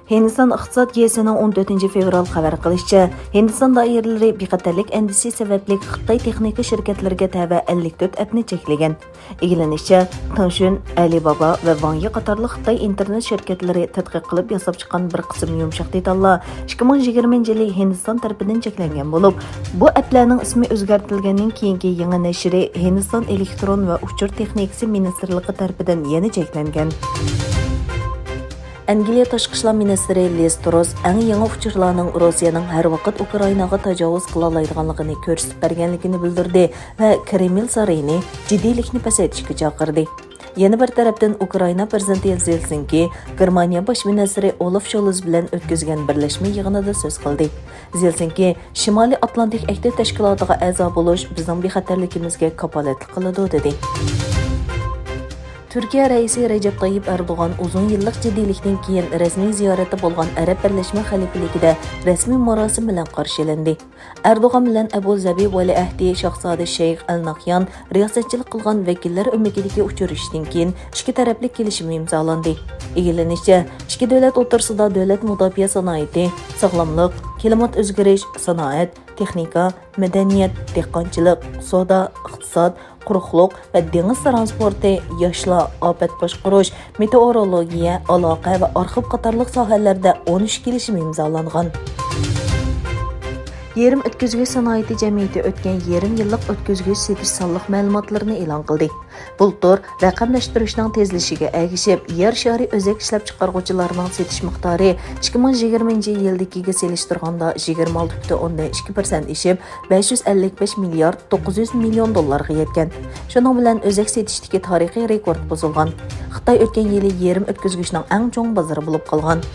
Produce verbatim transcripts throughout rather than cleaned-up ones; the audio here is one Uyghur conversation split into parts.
ھىندىستان ئىقتىساد گېزىتىنىڭ ئون تۆتىنچى فېۋرال خەۋەر قىلىشىچە، ھىندىستان دائىرىلىرى بىخەتەرلىك ئەندىشىسى سەۋەبلىك خىتاي تېخنىكا شىركەتلىرىگە تەۋە ئەللىك تۆت ئەپنى چەكلىگەن. ئىگىلىنىشىچە، تېڭشۈن، ئەلىبابا ۋە ۋاڭيى قاتارلىق خىتاي ئىنتېرنېت شىركەتلىرى تەتقىق قىلىپ ياساپ چىققان بىر قىسىم يۇمشاق دېتاللار ئىككى مىڭ يىگىرمىنچى يىلى ھىندىستان تەرىپىدىن چەكلەنگەن بولۇپ، بۇ ئەپلەرنىڭ ئىسمى ئۆزگەرتىلگەندىن كېيىنكى يېڭى نەشرى ھىندىستان ئېلېكترون ۋە ئۇچۇر تېخنىكىسى مىنىستىرلىقى تەرىپىدىن يەنە چەكلەنگەن. ئەنگلىيە تاشقى ئىشلار مىنىستىرى لىز تروس ئەڭ يېڭى ئۇچۇرلارنىڭ روسىيەنىڭ ھەر ۋاقىت ئۇكرائىناغا تاجاۋۇز قىلالايدىغانلىقىنى كۆرسىتىپ بەرگەنلىكىنى بىلدۈردى ۋە كرېمل سارىيىنى جىددىيلىكنى پەسەيتىشكە چاقىردى. يەنە بىر تەرەپتىن، ئۇكرائىنا پىرېزىدېنتى زېلېنسكىي گېرمانىيە باش مىنىستىرى ئولاف شولز بىلەن ئۆتكۈزگەن بىرلەشمە يىغىنىدا سۆز قىلدى. زېلېنسكىي شىمالىي ئاتلانتىك ئەھدى تەشكىلاتىغا ئەزا بولۇش بىزنىڭ بىخەتەرلىكىمىزگە كاپالەتلىك قىلىدۇ، دېدى. تۈركىيە رەئىسى رەجەپ تايىپ ئەردوغان ئۇزۇن يىللىق جىددىيلىكتىن كېيىن رەسمىي زىيارىتى بولغان ئەرەب بىرلەشمە خەلىپىلىكىدە رەسمىي مۇراسىم بىلەن قارشى ئېلىندى. ئەردوغان بىلەن ئەبۇ زەبى ۋەلىئەھدى شاھزادە شەيخ ئەل ناھيان رىياسەتچىلىك قىلغان ۋەكىللەر ئۆمىكىدىكى ئۇچرىشىشتىن كېيىن ئىككى تەرەپلىك كېلىشىم ئىمزالاندى. ئىگىلىنىشىچە، ئىككى دۆلەت ئوتتۇرىسىدا دۆلەت مۇداپىئە سانائىتى، ساغلاملىق، كىلىمات ئۆزگىرىش، سانائەت، تېخنىكا، مەدەنىيەت، دېھقانچىلىق، سودا، ئىقتىساد، قۇرۇقلۇق ۋە دېڭىز تىرانسپورتى، ياشلار، ئاپەت باشقۇرۇش، مېتېئورولوگىيە، ئالاقە ۋە ئارخىپ قاتارلىق ساھەلەردە ئون ئۈچ كېلىشىم ئىمزالانغان. يېرىم ئۆتكۈزگۈچ سانائىتى جەمئىيىتى ئۆتكەن يېرىم يىللىق ئۆتكۈزگۈچ سېتىش سانلىق مەلۇماتلىرىنى ئېلان قىلدى. بۇلتۇر رەقەملەشتۈرۈشنىڭ تېزلىشىگە ئەگىشىپ، يەر شارى ئۆزەك ئىشلەپچىقارغۇچىلارنىڭ سېتىش مىقدارى ئىككى مىڭ يىگىرمىنچى يىلدىكىگە سېلىشتۇرغاندا يىگىرمە ئالتە پۈتۈن ئوندىن ئىككى پىرسەنت ئېشىپ، بەش يۈز ئەللىك بەش مىليارد توققۇز يۈز مىليون دوللارغا يەتكەن. شۇنىڭ بىلەن ئۆزەك سېتىشتىكى تارىخىي رېكورت بۇزۇلغان. خىتاي ئۆتكەن يىلى يېرىم ئۆتكۈزگۈچنىڭ ئەڭ چوڭ بازىرى بولۇپ قالغان.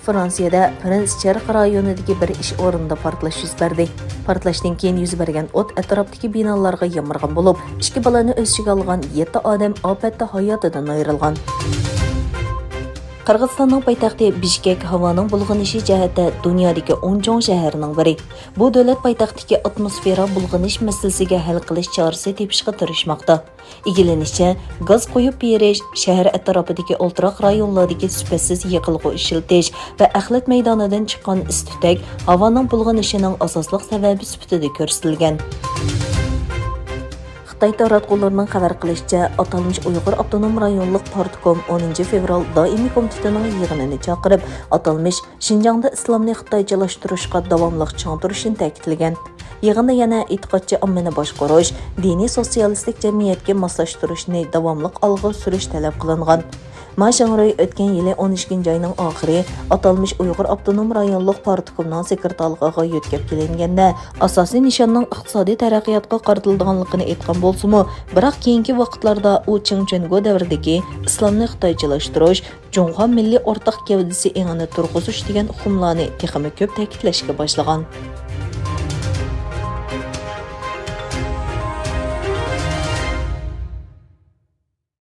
فرانسىيەدە پرېنس چەرخ رايونىدىكى بىر ئىش ئورنىدا پارتلاش يۈز بەردى. پارتلاشتىن كېيىن يۈز بەرگەن ئوت ئەتراپتىكى بىنالارغا يامرىغان بولۇپ، ئىككى بالىنى ئۆز ئىچىگە ئالغان يەتتە ئادەم ئاپەتتە ھاياتىدىن ئايرىلغان. قىرغىزىستاننىڭ پايتەختى بىشكەك ھاۋانىڭ بۇلغىنىشى جەھەتتە دۇنيادىكى ئون چوڭ شەھەرنىڭ بىرى. بۇ دۆلەت پايتەختتىكى ئاتموسفېرا بۇلغىنىش مەسىلىسىگە ھەل قىلىش چارىسى تېپىشقا تىرىشماقتا. ئىگىلىنىشىچە، گاز قۇيۇپ بېرىش، شەھەر ئەتراپىدىكى ئولتۇراق رايونلاردىكى سۈپەتسىز يېقىلغۇ ئىشلىتىش ۋە ئەخلەت مەيدانىدىن چىققان ئىس-تۈتەك ھاۋانىڭ بۇلغىنىشىنىڭ ئاساسلىق سەۋەبى سۈپىتىدە كۆرسىتىلگەن. خىتاي تاراتقۇلىرىنىڭ خەۋەر قىلىشىچە، ئاتالمىش ئۇيغۇر ئاپتونوم رايونلۇق پارتكوم ئونىنچى فېۋرال دائىمىي كومىتېتىنىڭ يىغىنىنى چاقىرىپ، ئاتالمىش شىنجاڭدا ئىسلامنى خىتايچىلاشتۇرۇشقا داۋاملىق چىڭ تۇرۇشىنى تەكىتلىگەن. يىغىندا يەنە ئېتىقادچى ئاممىنى باشقۇرۇش، دىنىي سوتسىيالىستىك جەمئىيەتكە ماسلاشتۇرۇشنى داۋاملىق ئالغا سۈرۈش تەلەپ قىلىنغان. ما شىڭرۇي ئۆتكەن يىلى ئون ئىككىنچى ئاينىڭ ئاخىرى ئاتالمىش ئۇيغۇر ئاپتونوم رايونلۇق پارتكومنىڭ سېكرېتارلىقىغا يۆتكەپ كېلىنگەندە، ئاساسىي نىشاننىڭ ئىقتىسادىي تەرەققىياتقا قارىتىلىدىغانلىقىنى ئېيتقان بولسىمۇ، بىراق كېيىنكى ۋاقىتلاردا ئۇ چېڭ چۈەنگو دەۋرىدىكى ئىسلامنى خىتايچىلاشتۇرۇش، جۇڭخۇا مىللىي ئورتاق گەۋدىسى ئېڭىنى تۇرغۇزۇش دېگەن ئۇقۇملارنى تېخىمۇ كۆپ تەكىتلەشكە باشلىغان.